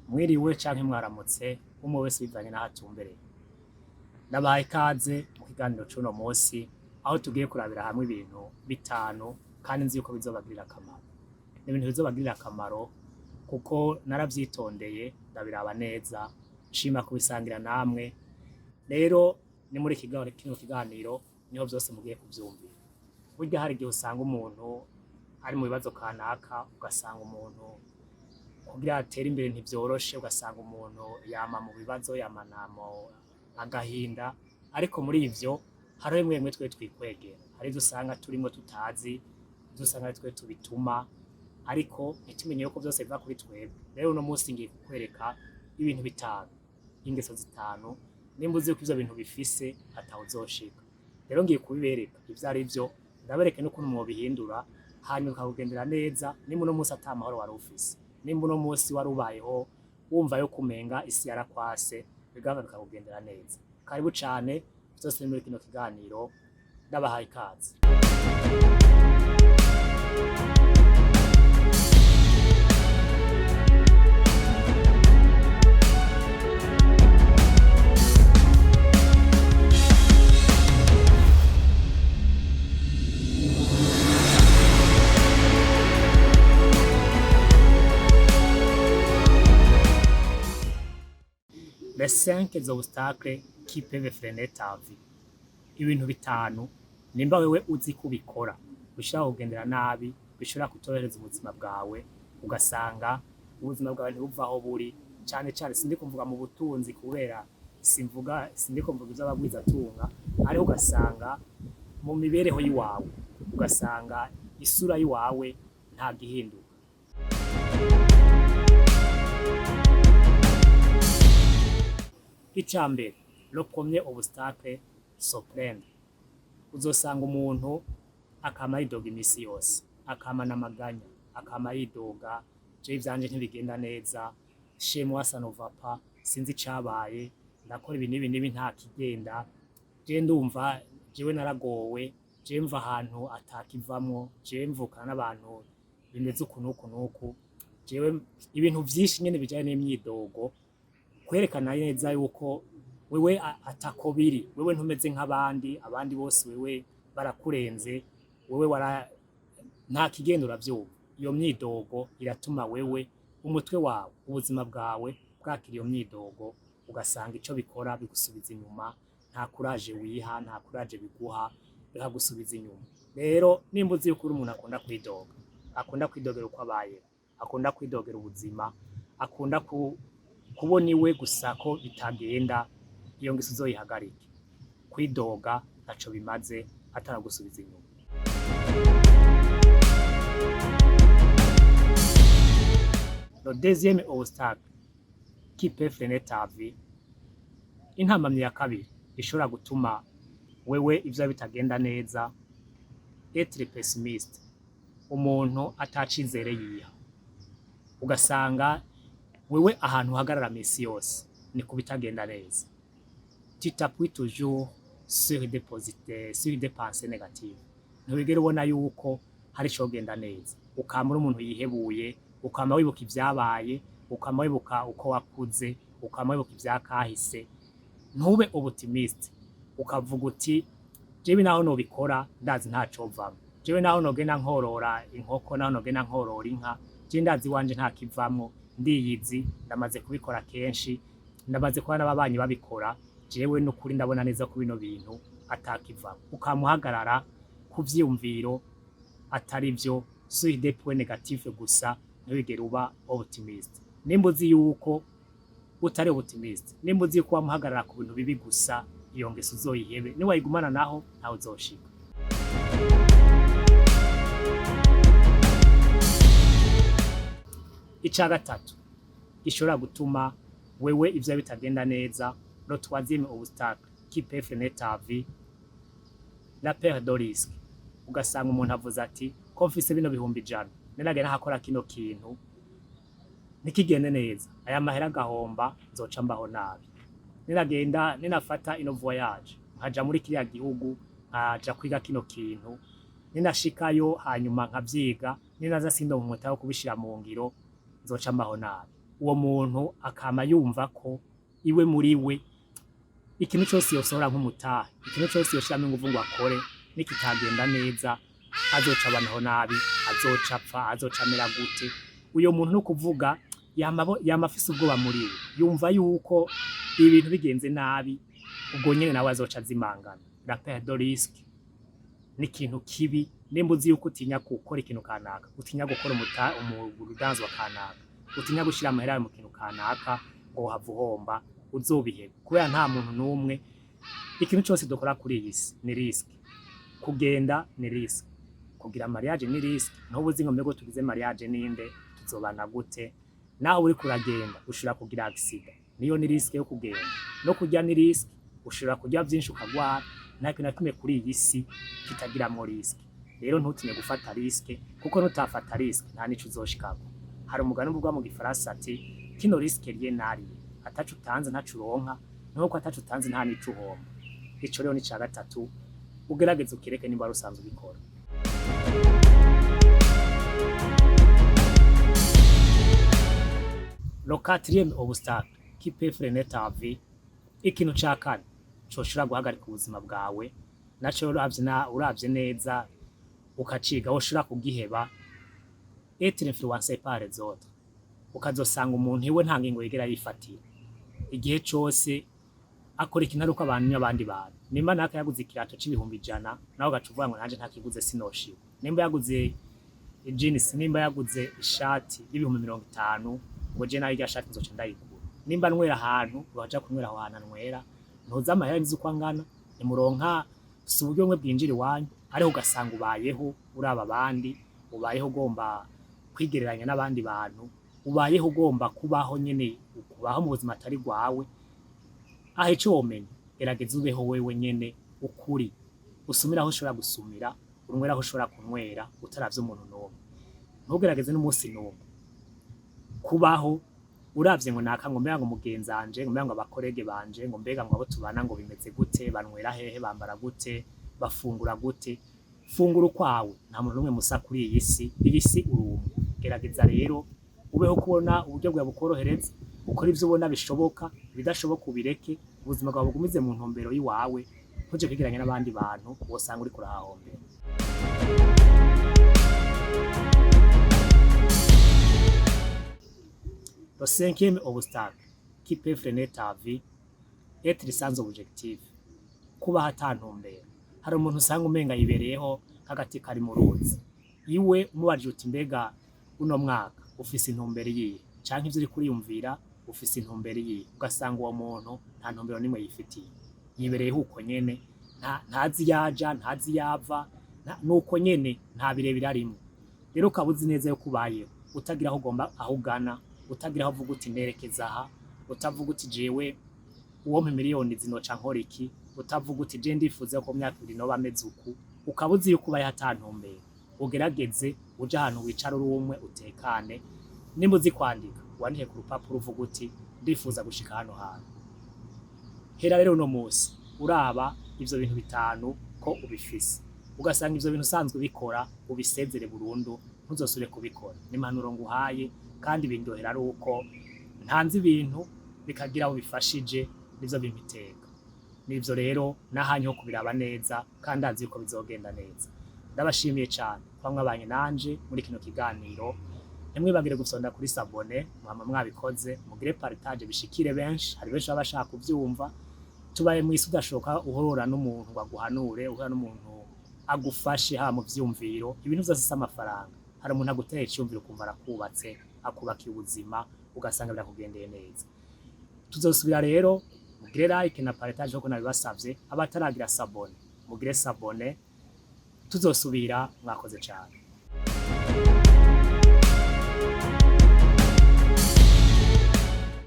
Mwiriwe canke mwaramutse, umwe wese bivanye n'aho atumbereye. Ndabahaye ikaze mu kiganiro c'uno munsi, aho tugiye kurabira hamwe ibintu bitanu kandi nzi yuko bizobagirira akamaro. Ni ibintu bizobagirira akamaro kuko naravyitondeye ndabiraba neza, nshima kubisangira namwe. Rero ni muri kino kiganiro niho vyose mugiye kuvyumvira. Burya hari igihe usanga umuntu ari mu bibazo kanaka, ugasanga umuntu kugira atere imbere ntivyoroshe, ugasanga umuntu yama mu bibazo, yamana mu agahinda, ariko muri ivyo hariho bimwe bimwe twe twikwegera, hari ivyo usanga turimwo tutazi, ivyo usanga ari twe tubituma, ariko ntitumenye yuko vyose biva kuri twebwe. Rero uno munsi ngiye kukwereka ibintu bitanu, ingeso zitanu, nimba uzi yuko ivyo bintu bifise ataho uzoshika. Rero ngiye kubibereka ivyo ari vyo, ndabereke n'ukuntu mwobihindura, hanyuma bikakugendera neza, nimba uno munsi ata mahoro wari ufise, nimba uno munsi wari ubayeho wumva yuko umenga isi yarakwase, bigahava bikakugendera neza. Karibu cane, vyose ni muri kino kiganiro, ndabahaye ikaze. Les cinq obstacles qui peuvent freiner ta vie. Ibintu bitanu nimba wewe uzi ko ubikora bishobora kugendera nabi, bishobora kutorohereza ubuzima bwawe, ugasanga ubuzima bwawe ntibuva aho buri. Cane cane sindiko mvuga mu butunzi, kubera simvuga, sindiko mvuga ivy'abagwizatunga, ariko ugasanga mu mibereho yiwawe, ugasanga isura yiwawe nta gihinduka. Ica mbere, le premier obstacle, se plaindre. Uzosanga umuntu akama yidoga imisi yose, akamana amaganya, akama yidoga: "Jewe ivyanje ntibigenda neza, chez moi ça ne va pas, sinzi icabaye, ndakora ibi n'ibi n'ibi nta kigenda, je ndumva jewe naragowe, jewe mva ahantu atakivamwo, jewe mvukana n'abantu bimeze uku n'uku n'uku, jewe." Ibintu vyinshi nyene bijanye n'imyidogo, kwerekana neza yuko wewe atako biri, wewe ntumeze nk'abandi, abandi bose wewe barakurenze, wewe wara nta kigenda. Uravyumva, iyo myidogo iratuma wewe umutwe wawe, ubuzima bwawe bwakira iyo myidogo, ugasanga ico bikora bigusubiza inyuma. Nta courage wiha, nta courage biguha, bikagusubiza inyuma. Rero nimba uzi yuko uri umuntu akunda kwidoga, akunda kwidogera uko abayeho, akunda kwidogera ubuzima, akunda kubona iwe gusa ko bitagenda, iyo ngeso uzoyihagarike. Kwidoga ntaco bimaze ataragusubiza inyuma. Le deuxième obstacle qui peut freiner ta vie, intambamyi ya kabiri ishobora gutuma wewe ivyo bitagenda neza, être pessimiste. Umuntu atacizere yiha, ugasanga wewe ahantu uhagarara misi yose ni ku bitagenda neza. Tu t'appuies toujours sur des pensées négatives, ntiwigera ubona yuko hari icogenda neza. Ukama uri umuntu yihebuye, ukama wibuka ivyabaye, ukama wibuka uko wakuze, ukama wibuka ivyakahise, ntube optimiste, ukavuga uti: "Jewe naho nobikora ndazi ntacovamwo, jewe naho nogenda nkorora inkoko, naho nogenda nkorora inka, je ndazi iwanje nta kivamwo, ndiyizi, ndamaze kubikora kenshi, ndamaze kubona n'ababanyi babikora, jewe n'ukuri ndabona neza ko bino bintu atakivamwo." Ukamuhagarara ku vyiyumviro atari vyo, sur des points négatifs gusa, ntiwigere uba optimiste. Nimba uzi yuko utari optimiste, nimba uzi yuko wamuhagarara ku bintu bibi gusa, iyo ngeso uzoyihebe. Niwayigumana naho ntawe uzoshika. Ica gatatu gishobora gutuma wewe ivyo bitagenda neza, le troisième obstacle qui peut freiner ta vie, la peur de risque. Ugasanga umuntu avuze ati: "Ko mfise bino 100,000, ninagenda nkakora kino kintu ntikigende neza, aya mahera agahomba, nzoca mbaho nabi. Ninagenda, ninafata ino voyage nkaja muri kiriya gihugu, nkaja kwiga kino kintu, ninashikayo hanyuma nkavyiga, ninaza sindonke umutahe wo kubishira mu ngiro, nzoca mbaho nabi." Uwo muntu akama yumva ko iwe muri we ikintu cose yosohora nk'umutahe, ikintu cose yoshiramwo inguvu ngo akore, nikitagenda neza azoca abanaho nabi, azoca apfa, azoca amera gute. Uyo muntu no kuvuga yama afise ubwoba muri we, yumva yuko ibintu bigenze nabi ubwo nyene nawe azoca azimangana. La peur de risque ni ikintu kibi. Nimba uzi yuko utinya gukora ikintu kanaka, utinya gukora umudanzwa kanaka, utinya gushira amahera yawe mu kintu kanaka ngo uhava uhomba, uzobiheba, kubera nta muntu n'umwe. Ikintu cose dukora kuri iyi si ni risque. Kugenda ni risque, kugira mariage ni risque. Ntuba uzi ngo mbego tugize mariage ninde, tuzobana gute? Naho uriko uragenda ushobora kugira accident, niyo ni risque yo kugenda. No kurya ni risque, ushobora kurya vyinshi ukagwara. Nta kintu na kimwe kuri iyi si kitagiramwo risque. Rero ntutinye gufata risque, kuko nutafata risque nta nico uzoshikako. Hari umugani uvugwa mu gifaransa ati: "Qui ne risque rien n'a rien." Ataco utanze ntaco uronka, nuko ataco utanze nta nico uhomba. Ico rero ni ica gatatu, ugerageze ukireke nimba wari usanzwe ubikora. Le quatrième obstacle qui peut freiner ta vie, ikintu ca kane coshobora guhagarika ubuzima bwawe, naco uravye neza ukaciga woshobora kugiheba: être influencé par les autres. Ukazosanga umuntu iwe nta ngingo yigera yifatira, igihe cose akora ikintu ari uko abantu n'abandi bantu. Nimba naka yaguze ikirato c'100.000, nawe ugaca uvuga ngo nanje ntakiguze sinoshiwe. Nimba yaguze jeans, nimba yaguze ishati y'50.000, ngo je nayo irya shati nzoca ndayigura. Nimba nwera ahantu, ugaca kunywera aho hantu anywera, ntuzi amahera nzi uko angana, nimuronka si uburyo bumwe bwinjira iwanyu, ariko ugasanga ubayeho uraba abandi, ubayeho ugomba kwigereranya n'abandi bantu, ubayeho ugomba kubaho nyene kubaho mu buzima atari bwawe. Aho ico womenya, gerageza ubeho wewe nyene ukuri, usumire aho ushobora gusumira, unywere aho ushobora kunywera, utaravye umuntu n'umwe. Ntugerageze n'umunsi n'umwe kubaho uravye ngo naka, ngo mbega ngo mugenzanje, ngo mbega ngo aba collègues banje, ngo mbega ngo abo tubana ngo bimeze gute, banywera hehe, bambara gute, bafungura gute. Fungura ukwawe, nta muntu n'umwe musa kuri iyi si. Iyi si uri umwe. Gerageza rero ubeho kubona uburyo bwawe bukorohereza, ukora ivyo ubona bishoboka, ibidashoboka ubireke. Ubuzima bwawe bugumize mu ntumbero yiwawe, ntuje kwigeranya n'abandi bantu, wosanga uriko urahahombera. Le cinquième obstacle qui peut freiner ta vie, être sans objectif, kubaho ata ntumbero. Hari umuntu usanga umenga yibereyeho nk'agati kari mu ruzi. Iwe umubajije uti: "Mbega uno mwaka ufise intumbero iyihe, canke ivyo uriko uriyumvira ufise intumbero iyihe?" Ugasanga uwo muntu nta ntumbero n'imwe yifitiye, yibereyeho uko nyene, ntazi iyo aja, ntazi iyo ava, nuko nyene, nta birebire arimwo. Rero ukaba uzi neza yuko ubayeho utagira aho ugomba, aho ugana, utagira aho uvuga uti nerekeza aha, utavuga uti jewe uwompa miliyoni zinoca nkora iki, utavuga uti je ndifuza ko mu myaka 2 noba meze uku, ukaba uzi yuko ubayeho ata ntumbero, ugerageze uje ahantu wicara uri umwe, utekane. Nimba uzi kwandika, wandike ku rupapuro, uvuga uti ndifuza gushika hano hantu. Hera rero uno munsi uraba ivyo bintu bitanu ko ubifise, ugasanga ivyo bintu usanzwe ubikora, ubisezere burundu, ntuzosubire kubikora. Ni impanuro nguhaye, kandi bindohera ari uko ntanze ibintu bikagira aho bifashije, nivyo bimpa iteka. Nivyo rero nahanyu ho kubiraba neza, kandi ndazi yuko bizogenda neza. Ndabashimiye cane kuba mwabanye nanje muri kino kiganiro. Ntimwibagire gufyonda kuri s'abonner mwama mwabikoze, mugire partage bishikire benshi, hari benshi baba bashaka kuvyumva. Tubaye mw'isi udashoka uhura n'umuntu ngo aguhanure, uhura n'umuntu agufashe haba mu vyumviro. Ibintu vyose si amafaranga. Hari umuntu agutera iciyumviro ukumva arakubatse, akubakiye ubuzima, ugasanga birakugendeye neza. Tuzosubira rero. Mugire like na partage nkuko nabibasavye. Abataragira s'abonner, mugire s'abonner. Tuzosubira, mwakoze cane.